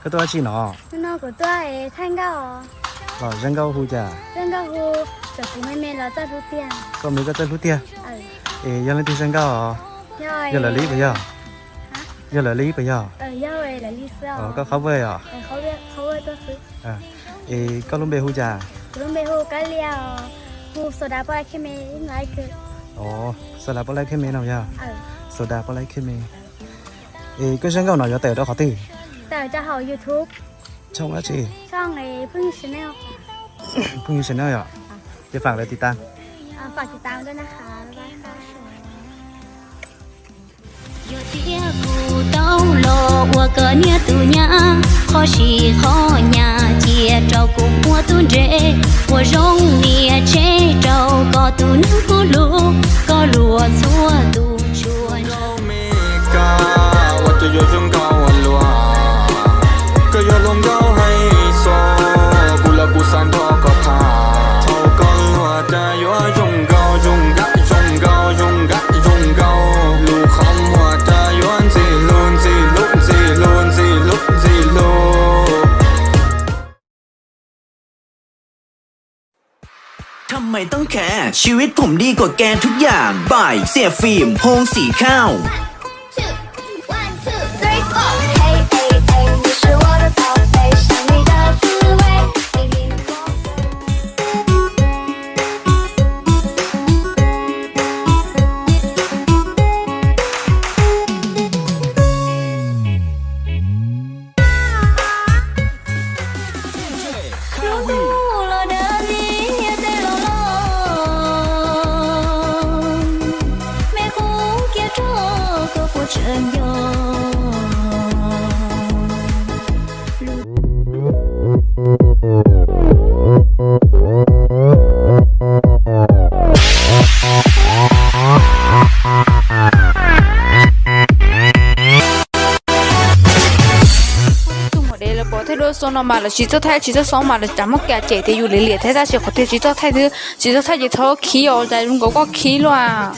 Tuaj dab tsi no? Los Zaj Nkauj hu cas? Koj me koj txawj hlub tiag. Es yog leej twg Zaj Nkauj? Yog lawv li puas yog? Yog lawv li puas yog? Koj qhov vej os. Es koj lub npe hu cas? Soda Poj Laib Khej Me no yog? Soda Poj Laib Khej Me. Es koj Zaj Nkauj no yuav tawm rau qhov twg? Tshooj dab tsi? Phooj Ywg Channel yog? Ces faam lawv tiv tas. Yog tias kuv tau los ua koj niam tus nyab, qhov sim qhov nyas cia rau kuv muaj tub ntsej, ua zoo niam tsev rau koj tus neeg kuv hlub, koj luag txhua tus tsuas ntshai. Ua rau yuav zoo nkauj ua luaj, koj yog hluas nkauj hais xo, kuv los kuv xav nrog koj tham, thaum koj luag tas yuav zoo nkauj zoo nkauj zoo nkauj zoo nkauj zoo nkauj, lub qhov muag tas yuav ntxim hlub ntxim hlub ntxim hlub ntxim hlub ntxim hlub. ทำไมต้องแคร์ ชีวิตผมดีกว่าแกทุกอย่าง บ่ายเสียฟิล์ม โฮงสีข้าว Lub ntuj los dag li tej los loj, me qub kiag rau koj puas tseem nco. Tus maum dev lawv pom thaij duab xo no mas lawv tsis txawj thaij tsis txawj xoob mas lawv cas muab kiag cem tias yus liam liam thiab tab sis qhov tiag tsis txawj thaij xwb, tsis txawj thaij ces txhob khib os, cas zoo nkaus koj khib luaj.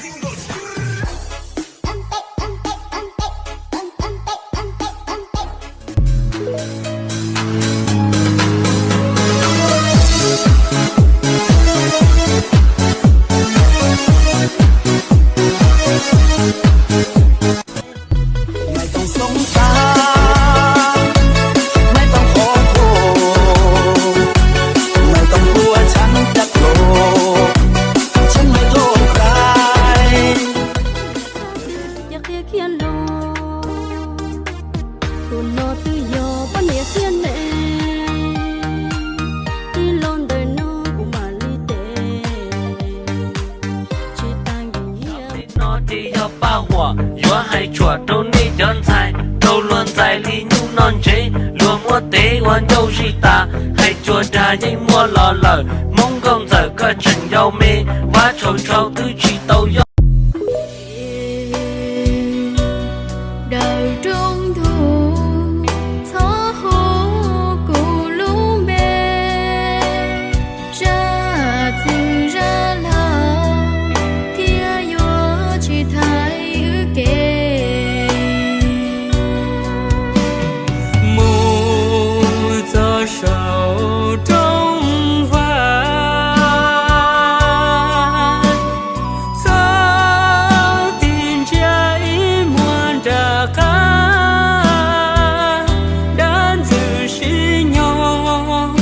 Tus no twb yog poj niam thiab ne, twb los ntawm no kuv mam li tes, tsis tas nkim nyiaj. Tej no ces yog paj huam, yuav hais tshuam rau nej cov ntxhais, rau luag ntxais li nyuj noj ntsev, luag muab tev ua ncauj zij tas, hais cuag dag yeej muaj los lawm, Hmoob Nkauj Ntxawm koj tseem yau me, vab tshau tshau twb tsis tau yog. Daws rooj ntug, txhob hu kuv lub npe, zaj txwg zaj laug thiab yuav tsis thaiv wb kev. Mus txog saum rooj vag, txhob tig ntsia ib muag nram qab, dab ntxwg sib nyob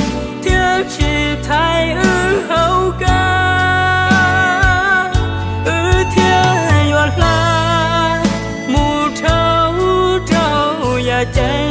thiab tsis thaiv wb hauv kab, wb thiaj yuav hla mus dhau rau yam ceeb.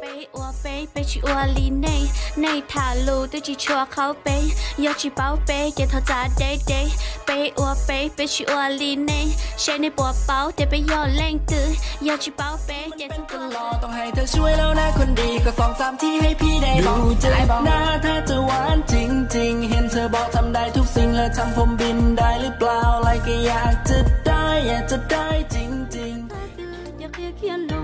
Peb ua peb, peb tsis ua li nej, nej tham lus twb tsis tshua qhaub peb, yog tsis paub peb ces thov txav deb deb. Peb ua peb, peb tsis ua li nej, seb nej puas paub tias peb yog leej twg, yog tsis paub peb ces txhob los.ต้องให้เธอช่วยแล้วนะคนดี ขอสองสามทีให้พี่ได้บอก ดูเจ็บหน้าถ้าจะหวานจริงๆ เห็นเธอบอกทำได้ทุกสิ่ง และทำผมบินได้หรือเปล่า อะไรก็อยากจะได้ อยากจะได้จริงๆ Yog qhia khiav los,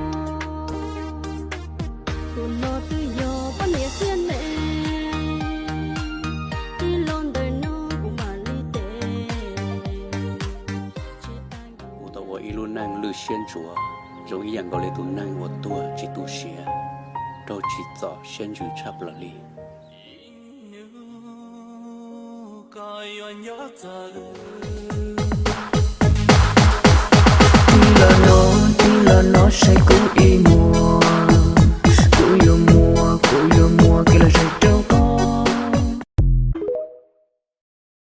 tus no twb yog poj niam thiab ne. Neeg lwj siab ntsuav zoo ib yam nkaus li tus neeg uas tuag tsis tu siav, raug tsim txom siab ntsws tshaj plaws li. Koj yuav nyob txawv